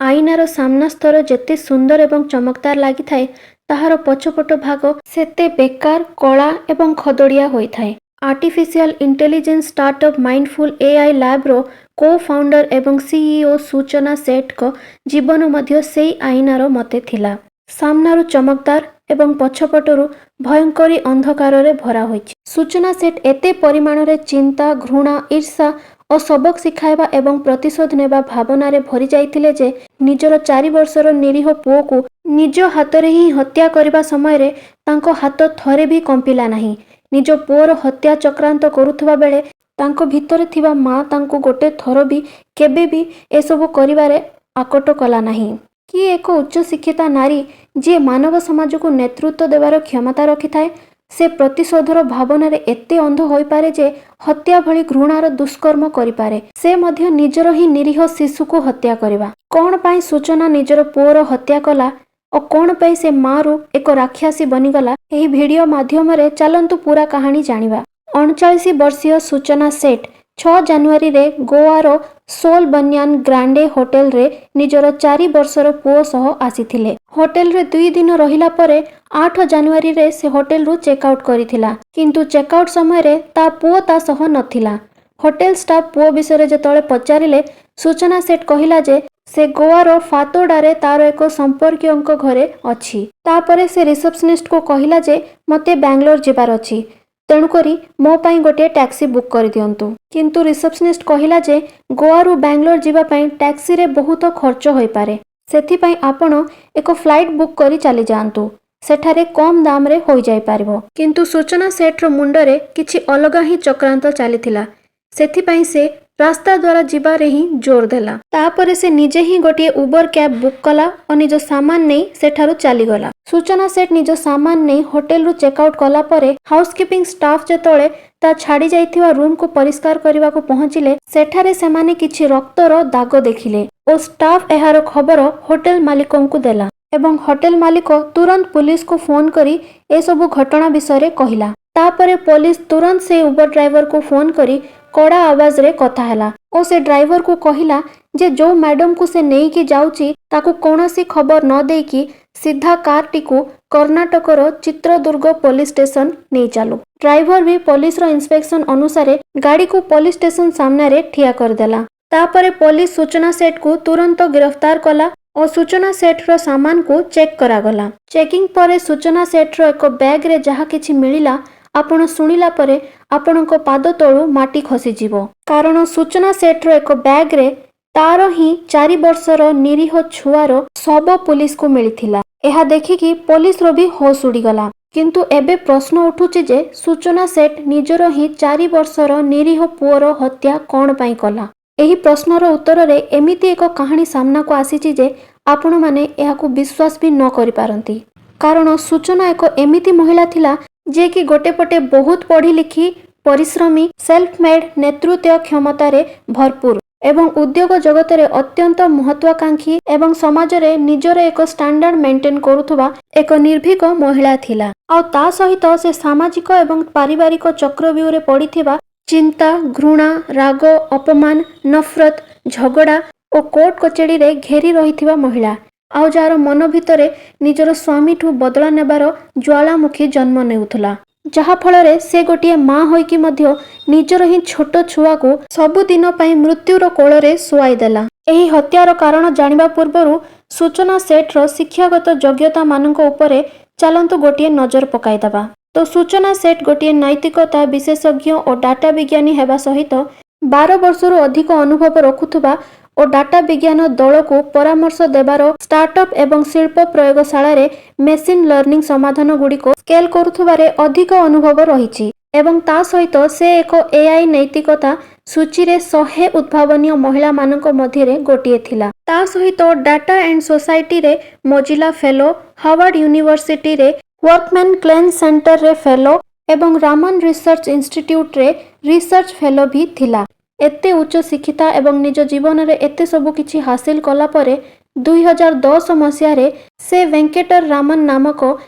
ଆଇନାର ସାମ୍ନା ସ୍ତର ଯେତେ ସୁନ୍ଦର ଏବଂ ଚମକଦାର ଲାଗିଥାଏ, ତାହାର ପଛପଟ ଭାଗ ସେତେ ବେକାର, କଳା ଏବଂ ଖଦଡ଼ିଆ ହୋଇଥାଏ। Artificial intelligence startup mindful AI ଲ୍ୟାବ୍ର କୋ ଫାଉଣ୍ଡର ଏବଂ ସିଇଓ ସୂଚନା ସେଠଙ୍କ ଜୀବନ ମଧ୍ୟ ସେଇ ଆଇନାର ମତେ ଥିଲା। ସାମ୍ନାରୁ ଚମକଦାର ଏବଂ ପଛପଟରୁ ଭୟଙ୍କରୀ ଅନ୍ଧକାରରେ ଭରା ହୋଇଛି। ସୂଚନା ସେଠ ଏତେ ପରିମାଣରେ ଚିନ୍ତା, ଘୃଣା, ଈର୍ଷା ଓ ସବକ ଶିଖାଇବା ଏବଂ ପ୍ରତିଶୋଧ ନେବା ଭାବନାରେ ଭରି ଯାଇଥିଲେ ଯେ ନିଜର 4 ବର୍ଷର ନିରୀହ ପୁଅକୁ ନିଜ ହାତରେ ହିଁ ହତ୍ୟା କରିବା ସମୟରେ ତାଙ୍କ ହାତ ଥରେ ବି କମ୍ପିଲା ନାହିଁ। ନିଜ ପୁଅର ହତ୍ୟା ଚକ୍ରାନ୍ତ କରୁଥିବା ବେଳେ ତାଙ୍କ ଭିତରେ ଥିବା ମା ତାଙ୍କୁ ଗୋଟେ ଥର ବି କେବେ ବି ଏସବୁ କରିବାରେ ଆକଟ କଲା ନାହିଁ। କିଏ ଏକ ଉଚ୍ଚଶିକ୍ଷିତା ନାରୀ, ଯିଏ ମାନବ ସମାଜକୁ ନେତୃତ୍ୱ ଦେବାର କ୍ଷମତା ରଖିଥାଏ, ସେ ପ୍ରତିଶୋଧର ଭାବନାରେ ଏତେ ଅନ୍ଧ ହୋଇପାରେ ଯେ ହତ୍ୟା ଭଳି ଘୃଣାର ଦୁଷ୍କର୍ମ କରିପାରେ, ସେ ମଧ୍ୟ ନିଜର ହିଁ ନିରୀହ ଶିଶୁକୁ ହତ୍ୟା କରିବା? କ'ଣ ପାଇଁ ସୂଚନା ନିଜର ପୁଅର ହତ୍ୟା କଲା ଓ କ'ଣ ପାଇଁ ସେ ମାରୁ ଏକ ରାକ୍ଷସୀ ବନିଗଲା, ଏହି ଭିଡ଼ିଓ ମାଧ୍ୟମରେ ଚାଲନ୍ତୁ ପୁରା କାହାଣୀ ଜାଣିବା। 39 ବର୍ଷୀୟ ସୂଚନା ସେଠ 6 ଜାନୁଆରୀରେ ଗୋଆର ସୋଲ୍ ବନ୍ୟାନ ଗ୍ରାଣ୍ଡେ ହୋଟେଲରେ ନିଜର 4 ବର୍ଷର ପୁଅ ସହ ଆସିଥିଲେ। ହୋଟେଲରେ 2 ଦିନ ରହିଲା ପରେ 8 ଜାନୁଆରୀରେ ସେ ହୋଟେଲରୁ ଚେକଆଉଟ୍ କରିଥିଲା। କିନ୍ତୁ ଚେକଆଉଟ୍ ସମୟରେ ତା ପୁଅ ତା ସହ ନଥିଲା। ହୋଟେଲ ଷ୍ଟାଫ୍ ପୁଅ ବିଷୟରେ ଯେତେବେଳେ ପଚାରିଲେ, ସୂଚନା ସେଠ କହିଲା ଯେ ସେ ଗୋଆର ଫାତୋଡାରେ ତାର ଏକ ସମ୍ପର୍କୀୟଙ୍କ ଘରେ ଅଛି। ତାପରେ ସେ ରିସେପସନିଷ୍ଟକୁ କହିଲା ଯେ ମୋତେ ବାଙ୍ଗାଲୋର ଯିବାର ଅଛି, ତେଣୁକରି ମୋ ପାଇଁ ଗୋଟିଏ ଟ୍ୟାକ୍ସି ବୁକ୍ କରିଦିଅନ୍ତୁ। କିନ୍ତୁ ରିସେପସନିଷ୍ଟ କହିଲା ଯେ ଗୋଆରୁ ବାଙ୍ଗାଲୋର ଯିବା ପାଇଁ ଟ୍ୟାକ୍ସିରେ ବହୁତ ଖର୍ଚ୍ଚ ହୋଇପାରେ, ସେଥିପାଇଁ ଆପଣ ଏକ ଫ୍ଲାଇଟ୍ ବୁକ୍ କରି ଚାଲିଯାଆନ୍ତୁ, ସେଠାରେ କମ୍ ଦାମରେ ହୋଇଯାଇପାରିବ। କିନ୍ତୁ ସୂଚନା ସେଠର ମୁଣ୍ଡରେ କିଛି ଅଲଗା ହିଁ ଚକ୍ରାନ୍ତ ଚାଲିଥିଲା। ସେଥିପାଇଁ ସେ ରାସ୍ତା ଦ୍ୱାରା ଯିବାରେ ହିଁ ଜୋର ଦେଲା। ତାପରେ ସେ ନିଜେ ହିଁ ଗୋଟିଏ ଉବର କ୍ୟାବ୍ ବୁକ୍ କଲା ଓ ନିଜ ସାମାନ ନେଇ ସେଠାରୁ ଚାଲିଗଲା। ସୂଚନା ସେଠ ନିଜ ସାମାନ ନେଇ ହୋଟେଲରୁ ଚେକଆଉଟ୍ କଲା ପରେ ହାଉସକିପିଂ ଷ୍ଟାଫ୍ ଯେତେବେଳେ ତା ଛାଡ଼ି ଯାଇଥିବା ରୁମକୁ ପରିଷ୍କାର କରିବାକୁ ପହଞ୍ଚିଲେ, ସେଠାରେ ସେମାନେ କିଛି ରକ୍ତର ଦାଗ ଦେଖିଲେ ଓ ଷ୍ଟାଫ୍ ଏହାର ଖବର ହୋଟେଲ ମାଲିକଙ୍କୁ ଦେଲା ଏବଂ ହୋଟେଲ ମାଲିକ ତୁରନ୍ତ ପୁଲିସକୁ ଫୋନ କରି ଏସବୁ ଘଟଣା ବିଷୟରେ କହିଲା। ତାପରେ ପୋଲିସ ତୁରନ୍ତ ସେ ଉବର ଡ୍ରାଇଭରକୁ ଫୋନ କରି କଡ଼ା ଆବାଜରେ କଥା ହେଲା ଓ ସେ ଡ୍ରାଇଭରକୁ କହିଲା ଯେ ଯୋଉ ମ୍ୟାଡମକୁ ସେ ନେଇକି ଯାଉଛି, ତାକୁ କୌଣସି ଖବର ନ ଦେଇକି ସିଧା କାରଟିକୁ କର୍ଣ୍ଣାଟକର ଚିତ୍ରଦୁର୍ଗ ପୋଲିସ ଷ୍ଟେସନ ନେଇ ଚାଲୁ। ଡ୍ରାଇଭର ବି ପୋଲିସର ଇନ୍ସଟ୍ରକ୍ସନ ଅନୁସାରେ ଗାଡ଼ିକୁ ପୋଲିସ ଷ୍ଟେସନ ସାମ୍ନାରେ ଠିଆ କରିଦେଲା। ତାପରେ ପୋଲିସ ସୂଚନା ସେଠକୁ ତୁରନ୍ତ ଗିରଫତାର କଲା ଓ ସୂଚନା ସେଠର ସାମାନକୁ ଚେକ୍ କରାଗଲା। ଚେକିଂ ପରେ ସୂଚନା ସେଠର ଏକ ବ୍ୟାଗରେ ଯାହା କିଛି ମିଳିଲା, ଆପଣ ଶୁଣିଲା ପରେ ଆପଣଙ୍କ ପାଦ ତଳୁ ମାଟି ଖସିଯିବ। କାରଣ ସୂଚନା ସେଠର ଏକ ବ୍ୟାଗରେ ତାର ହିଁ 4 ବର୍ଷର ନିରୀହ ଛୁଆର ଶବ ପୋଲିସକୁ ମିଳିଥିଲା। ଏହା ଦେଖିକି ପୋଲିସର ବି ହୋସ୍ ଉଡ଼ିଗଲା। କିନ୍ତୁ ଏବେ ପ୍ରଶ୍ନ ଉଠୁଛି ଯେ ସୂଚନା ସେଠ ନିଜର ହିଁ 4 ବର୍ଷର ନିରୀହ ପୁଅର ହତ୍ୟା କ'ଣ ପାଇଁ କଲା? ଏହି ପ୍ରଶ୍ନର ଉତ୍ତରରେ ଏମିତି ଏକ କାହାଣୀ ସାମ୍ନାକୁ ଆସିଛି ଯେ ଆପଣମାନେ ଏହାକୁ ବିଶ୍ୱାସ ବି ନ କରିପାରନ୍ତି। କାରଣ ସୂଚନା ଏକ ଏମିତି ମହିଳା ଥିଲା, ଯିଏକି ଗୋଟେ ପଟେ ବହୁତ ପଢ଼ି ଲିଖି, ପରିଶ୍ରମୀ, ସେଲ୍ଫ ମେଡ୍, ନେତୃତ୍ୱ କ୍ଷମତାରେ ଭରପୁର ଏବଂ ଉଦ୍ୟୋଗ ଜଗତରେ ଅତ୍ୟନ୍ତ ମହତ୍ୱାକାଂକ୍ଷୀ ଏବଂ ସମାଜରେ ନିଜର ଏକ ଷ୍ଟାଣ୍ଡାର୍ଡ ମେଣ୍ଟେନ୍ କରୁଥିବା ଏକ ନିର୍ଭୀକ ମହିଳା ଥିଲା। ଆଉ ତା ସହିତ ସେ ସାମାଜିକ ଏବଂ ପାରିବାରିକ ଚକ୍ରବ୍ୟୁହରେ ପଡ଼ିଥିବା ଚିନ୍ତା, ଘୃଣା, ରାଗ, ଅପମାନ, ନଫରତ, ଝଗଡ଼ା ଓ କୋର୍ଟ କଚେରୀରେ ଘେରି ରହିଥିବା ମହିଳା, ଆଉ ଯାହାର ମନ ଭିତରେ ନିଜର ସ୍ୱାମୀଠୁ ବଦଳା ନେବାର ଜ୍ୱାଳାମୁଖୀ ଜନ୍ମ ନେଉଥିଲା, ଯାହାଫଳରେ ସେ ଗୋଟିଏ ମା ହୋଇକି ମଧ୍ୟ ନିଜର ହିଁ ଛୋଟ ଛୁଆକୁ ସବୁଦିନ ପାଇଁ ମୃତ୍ୟୁର କୋଳରେ ଶୁଆଇ ଦେଲା। ଏହି ହତ୍ୟାର କାରଣ ଜାଣିବା ପୂର୍ବରୁ ସୂଚନା ସେଠର ଶିକ୍ଷାଗତ ଯୋଗ୍ୟତାମାନଙ୍କ ଉପରେ ଚାଲନ୍ତୁ ଗୋଟିଏ ନଜର ପକାଇଦେବା। ତ ସୂଚନା ସେଠ ଗୋଟିଏ ନୈତିକତା ବିଶେଷଜ୍ଞ ଓ ଡାଟା ବିଜ୍ଞାନୀ ହେବା ସହିତ 12 ବର୍ଷରୁ ଅଧିକ ଅନୁଭବ ରଖୁଥିବା ଓ ଡାଟା ବିଜ୍ଞାନ ଦଳକୁ ପରାମର୍ଶ ଦେବାର ଷ୍ଟାର୍ଟଅପ୍ ଏବଂ ଶିଳ୍ପ ପ୍ରୟୋଗଶାଳାରେ ମେସିନ୍ ଲର୍ଣ୍ଣିଂ ସମାଧାନ ଗୁଡ଼ିକ ସ୍କେଲ୍ କରୁଥିବାରେ ଅଧିକ ଅନୁଭବ ରହିଛି ଏବଂ ତା ସହିତ ସେ ଏକ ଏଆଇ ନୈତିକତା ସୂଚୀରେ 100 ଉଦ୍ଭାବନୀୟ ମହିଳାମାନଙ୍କ ମଧ୍ୟରେ ଗୋଟିଏ ଥିଲା। ତା ସହିତ ଡାଟା ଆଣ୍ଡ ସୋସାଇଟିରେ ମୋଜିଲା ଫେଲୋ, ହାର୍ଭାର୍ଡ ୟୁନିଭର୍ସିଟିରେ ୱର୍କମ୍ୟାନ୍ କ୍ଲେନ୍ ସେଣ୍ଟରରେ ଫେଲୋ ଏବଂ ରାମନ ରିସର୍ଚ୍ଚ ଇନଷ୍ଟିଟ୍ୟୁଟରେ ରିସର୍ଚ୍ଚ ଫେଲୋ ବି ଥିଲା। ଏତେ ଉଚ୍ଚ ଶିକ୍ଷିତା ଏବଂ ନିଜ ଜୀବନରେ ଏତେ ସବୁ କିଛି ହାସିଲ କଲା ପରେ 2010 ମସିହାରେ ସେ ଭେଙ୍କଟର ରାମନ ନାମକ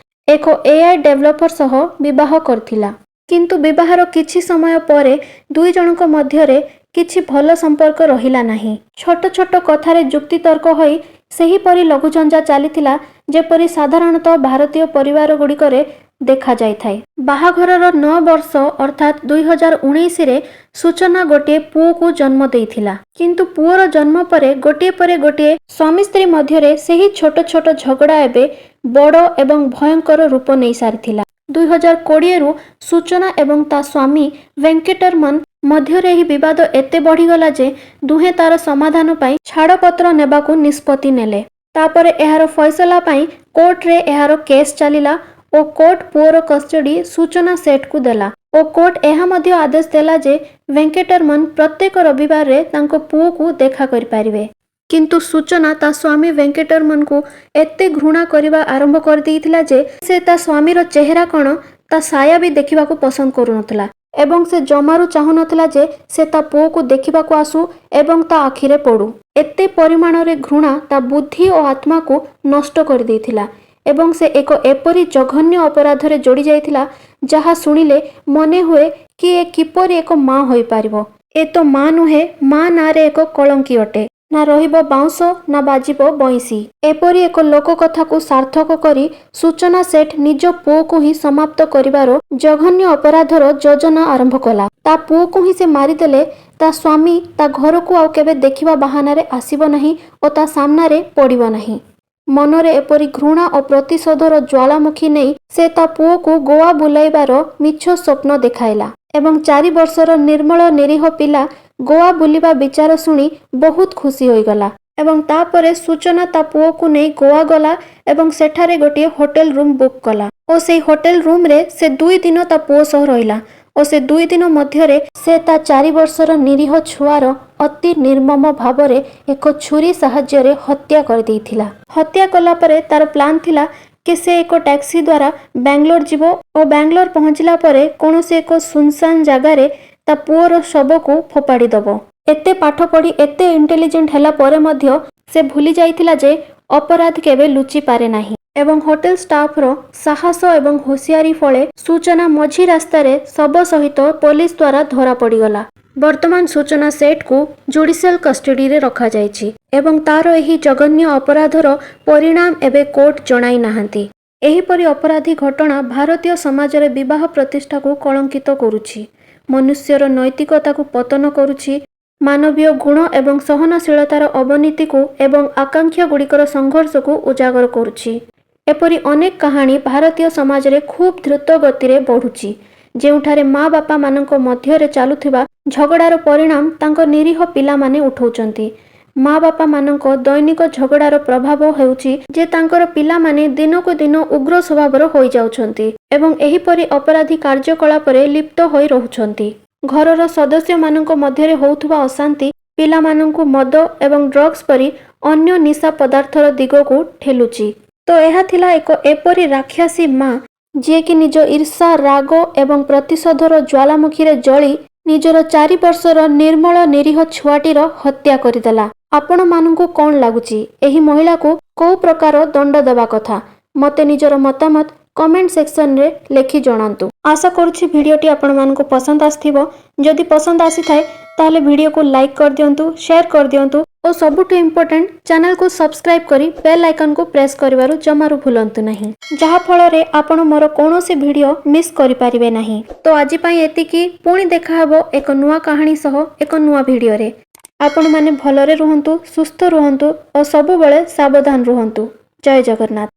ଏକ ଏଆଇ ଡେଭଲପର ସହ ବିବାହ କରିଥିଲା। କିନ୍ତୁ ବିବାହର କିଛି ସମୟ ପରେ ଦୁଇ ଜଣଙ୍କ ମଧ୍ୟରେ କିଛି ଭଲ ସମ୍ପର୍କ ରହିଲା ନାହିଁ। ଛୋଟ ଛୋଟ କଥାରେ ଯୁକ୍ତିତର୍କ ହୋଇ ସେହିପରି ଲଘୁଝଞ୍ଜା ଚାଲିଥିଲା, ଯେପରି ସାଧାରଣତଃ ଭାରତୀୟ ପରିବାରଗୁଡ଼ିକରେ ଦେଖାଯାଇଥାଏ। ବାହାଘରର 9 ବର୍ଷ ଅର୍ଥାତ୍ 2019ରେ ସୂଚନା ଗୋଟିଏ ପୁଅକୁ ଜନ୍ମ ଦେଇଥିଲା। କିନ୍ତୁ ପୁଅର ଜନ୍ମ ପରେ ଗୋଟିଏ ପରେ ଗୋଟିଏ ସ୍ୱାମୀ ସ୍ତ୍ରୀ ମଧ୍ୟରେ ସେହି ଛୋଟ ଛୋଟ ଝଗଡ଼ା ଏବେ ବଡ଼ ଏବଂ ଭୟଙ୍କର ରୂପ ନେଇସାରିଥିଲା। 2020ରୁ ସୂଚନା ଏବଂ ତା ସ୍ୱାମୀ ଭେଙ୍କଟରମନ ମଧ୍ୟରେ ଏହି ବିବାଦ ଏତେ ବଢ଼ିଗଲା ଯେ ଦୁହେଁ ତାର ସମାଧାନ ପାଇଁ ଛାଡ଼ପତ୍ର ନେବାକୁ ନିଷ୍ପତ୍ତି ନେଲେ। ତାପରେ ଏହାର ଫଇସଲା ପାଇଁ କୋର୍ଟରେ ଏହାର କେସ୍ ଚାଲିଲା ଓ କୋର୍ଟ ପୁଅର କଷ୍ଟଡି ସୂଚନା ସେଠକୁ ଦେଲା ଓ କୋର୍ଟ ଏହା ମଧ୍ୟ ଆଦେଶ ଦେଲା ଯେ ଭେଙ୍କଟରମନ ପ୍ରତ୍ୟେକ ରବିବାରରେ ତାଙ୍କ ପୁଅକୁ ଦେଖା କରିପାରିବେ। କିନ୍ତୁ ସୂଚନା ତା ସ୍ୱାମୀ ଭେଙ୍କଟରମନକୁ ଏତେ ଘୃଣା କରିବା ଆରମ୍ଭ କରିଦେଇଥିଲା ଯେ ସେ ତା ସ୍ୱାମୀର ଚେହେରା କ'ଣ, ତା ସାୟା ବି ଦେଖିବାକୁ ପସନ୍ଦ କରୁନଥିଲା ଏବଂ ସେ ଜମାରୁ ଚାହୁଁନଥିଲା ଯେ ସେ ତା ପୁଅକୁ ଦେଖିବାକୁ ଆସୁ ଏବଂ ତା ଆଖିରେ ପଡ଼ୁ। ଏତେ ପରିମାଣରେ ଘୃଣା ତା ବୁଦ୍ଧି ଓ ଆତ୍ମାକୁ ନଷ୍ଟ କରିଦେଇଥିଲା ଏବଂ ସେ ଏକ ଏପରି ଜଘନ୍ୟ ଅପରାଧରେ ଯୋଡ଼ି ଯାଇଥିଲା, ଯାହା ଶୁଣିଲେ ମନେ ହୁଏ କି ଏ କିପରି ଏକ ମା ହୋଇପାରିବ? ଏ ତ ମା ନୁହେଁ, ମା ନାଁରେ ଏକ କଳଙ୍କି ଅଟେ। ନା ରହିବ ବାଉଁଶ, ନା ବାଜିବ ବଇଁଶୀ। ଏପରି ଏକ ଲୋକକଥାକୁ ସାର୍ଥକ କରି ସୂଚନା ସେଠ ନିଜ ପୁଅକୁ ହିଁ ସମାପ୍ତ କରିବାର ଜଘନ୍ୟ ଅପରାଧର ଯୋଜନା ଆରମ୍ଭ କଲା। ତା ପୁଅକୁ ହିଁ ସେ ମାରିଦେଲେ ତା ସ୍ୱାମୀ ତା ଘରକୁ ଆଉ କେବେ ଦେଖିବା ବାହାନାରେ ଆସିବ ନାହିଁ ଓ ତା ସାମ୍ନାରେ ପଡ଼ିବ ନାହିଁ। ମନରେ ଏପରି ଘୃଣା ଓ ପ୍ରତିଶୋଧର ଜ୍ୱାଳାମୁଖୀ ନେଇ ସେ ତା ପୁଅକୁ ଗୋଆ ବୁଲାଇବାର ମିଛ ସ୍ୱପ୍ନ ଦେଖାଇଲା ଏବଂ 4 ବର୍ଷର ନିର୍ମଳ ନିରୀହ ପିଲା ଗୋଆ ବୁଲିବା ବିଚାର ଶୁଣି ବହୁତ ଖୁସି ହୋଇଗଲା। ଏବଂ ତାପରେ ସୂଚନା ତା ପୁଅକୁ ନେଇ ଗୋଆ ଗଲା ଏବଂ ସେଠାରେ ଗୋଟିଏ ହୋଟେଲ ରୁମ୍ ବୁକ୍ କଲା ଓ ସେଇ ହୋଟେଲ ରୁମ୍ରେ ସେ 2 ଦିନ ତା ପୁଅ ସହ ରହିଲା ଓ ସେ 2 ଦିନ ମଧ୍ୟରେ ସେ ତା 4 ବର୍ଷର ନିରୀହ ଛୁଆର ଅତି ନିର୍ମମ ଭାବରେ ଏକ ଛୁରୀ ସାହାଯ୍ୟରେ ହତ୍ୟା କରିଦେଇଥିଲା। ହତ୍ୟା କଲା ପରେ ତାର ପ୍ଲାନ୍ ଥିଲା କି ସେ ଏକ ଟ୍ୟାକ୍ସି ଦ୍ୱାରା ବାଙ୍ଗାଲୋର ଯିବ ଓ ବାଙ୍ଗାଲୋର ପହଞ୍ଚିଲା ପରେ କୌଣସି ଏକ ସୁନସାନ ଜାଗାରେ ତା ପୁଅର ଶବକୁ ଫୋପାଡ଼ି ଦବ। ଏତେ ପାଠ ପଢ଼ି ଏତେ ଇଣ୍ଟେଲିଜେଣ୍ଟ ହେଲା ପରେ ମଧ୍ୟ ସେ ଭୁଲି ଯାଇଥିଲା ଯେ ଅପରାଧ କେବେ ଲୁଚି ପାରେ ନାହିଁ। ଏବଂ ହୋଟେଲ ଷ୍ଟାଫର ସାହସ ଏବଂ ହୋସିଆରୀ ଫଳେ ସୂଚନା ମଝି ରାସ୍ତାରେ ଶବ ସହିତ ପୋଲିସ ଦ୍ୱାରା ଧରା ପଡ଼ିଗଲା। ବର୍ତ୍ତମାନ ସୂଚନା ସେଠକୁ ଜୁଡ଼ିସିଆଲ କଷ୍ଟଡିରେ ରଖାଯାଇଛି ଏବଂ ତାର ଏହି ଜଘନ୍ୟ ଅପରାଧର ପରିଣାମ ଏବେ କୋର୍ଟ ଜଣାଇ ନାହାନ୍ତି। ଏହିପରି ଅପରାଧୀ ଘଟଣା ଭାରତୀୟ ସମାଜରେ ବିବାହ ପ୍ରତିଷ୍ଠାକୁ କଳଙ୍କିତ କରୁଛି, ମନୁଷ୍ୟର ନୈତିକତାକୁ ପତନ କରୁଛି, ମାନବୀୟ ଗୁଣ ଏବଂ ସହନଶୀଳତାର ଅବନତିକୁ ଏବଂ ଆକାଂକ୍ଷାଗୁଡ଼ିକର ସଂଘର୍ଷକୁ ଉଜାଗର କରୁଛି। ଏପରି ଅନେକ କାହାଣୀ ଭାରତୀୟ ସମାଜରେ ଖୁବ୍ ଦ୍ରୁତ ଗତିରେ ବଢ଼ୁଛି, ଯେଉଁଠାରେ ମା ବାପାମାନଙ୍କ ମଧ୍ୟରେ ଚାଲୁଥିବା ଝଗଡ଼ାର ପରିଣାମ ତାଙ୍କ ନିରୀହ ପିଲାମାନେ ଉଠାଉଛନ୍ତି। ମା ବାପାମାନଙ୍କ ଦୈନିକ ଝଗଡ଼ାର ପ୍ରଭାବ ହେଉଛି ଯେ ତାଙ୍କର ପିଲାମାନେ ଦିନକୁ ଦିନ ଉଗ୍ର ସ୍ୱଭାବର ହୋଇଯାଉଛନ୍ତି ଏବଂ ଏହିପରି ଅପରାଧୀ କାର୍ଯ୍ୟକଳାପରେ ଲିପ୍ତ ହୋଇ ରହୁଛନ୍ତି। ଘରର ସଦସ୍ୟମାନଙ୍କ ମଧ୍ୟରେ ହେଉଥିବା ଅଶାନ୍ତି ପିଲାମାନଙ୍କୁ ମଦ ଏବଂ ଡ୍ରଗ୍ସ ପରି ଅନ୍ୟ ନିଶା ପଦାର୍ଥର ଦିଗକୁ ଠେଲୁଛି। ତ ଏହା ଥିଲା ଏକ ଏପରି ରାକ୍ଷସୀ ମା, ଯିଏକି ନିଜ ଈର୍ଷା, ରାଗ ଏବଂ ପ୍ରତିଶୋଧର ଜ୍ୱାଳାମୁଖୀରେ ଜଳି ନିଜର 4 ବର୍ଷର ନିର୍ମଳ ନିରୀହ ଛୁଆଟିର ହତ୍ୟା କରିଦେଲା। ଆପଣମାନଙ୍କୁ କ'ଣ ଲାଗୁଛି, ଏହି ମହିଳାକୁ କୋଉ ପ୍ରକାର ଦଣ୍ଡ ଦେବା କଥା? ମୋତେ ନିଜର ମତାମତ କମେଣ୍ଟ ସେକ୍ସନରେ ଲେଖି ଜଣାନ୍ତୁ। ଆଶା କରୁଛି ଭିଡ଼ିଓଟି ଆପଣମାନଙ୍କୁ ପସନ୍ଦ ଆସିଥିବ। ଯଦି ପସନ୍ଦ ଆସିଥାଏ, ତାହେଲେ ଭିଡ଼ିଓକୁ ଲାଇକ୍ କରିଦିଅନ୍ତୁ, ସେୟାର କରିଦିଅନ୍ତୁ ଓ ସବୁଠୁ ଇମ୍ପୋର୍ଟାଣ୍ଟ, ଚ୍ୟାନେଲକୁ ସବସ୍କ୍ରାଇବ୍ କରି ବେଲ୍ ଆଇକନ୍କୁ ପ୍ରେସ୍ କରିବାରୁ ଜମାରୁ ଭୁଲନ୍ତୁ ନାହିଁ, ଯାହାଫଳରେ ଆପଣ ମୋର କୌଣସି ଭିଡ଼ିଓ ମିସ୍ କରିପାରିବେ ନାହିଁ। ତ ଆଜି ପାଇଁ ଏତିକି। ପୁଣି ଦେଖାହେବ ଏକ ନୂଆ କାହାଣୀ ସହ ଏକ ନୂଆ ଭିଡ଼ିଓରେ। ଆପଣମାନେ ଭଲରେ ରୁହନ୍ତୁ, ସୁସ୍ଥ ରୁହନ୍ତୁ ଓ ସବୁବେଳେ ସାବଧାନ ରୁହନ୍ତୁ। ଜୟ ଜଗନ୍ନାଥ।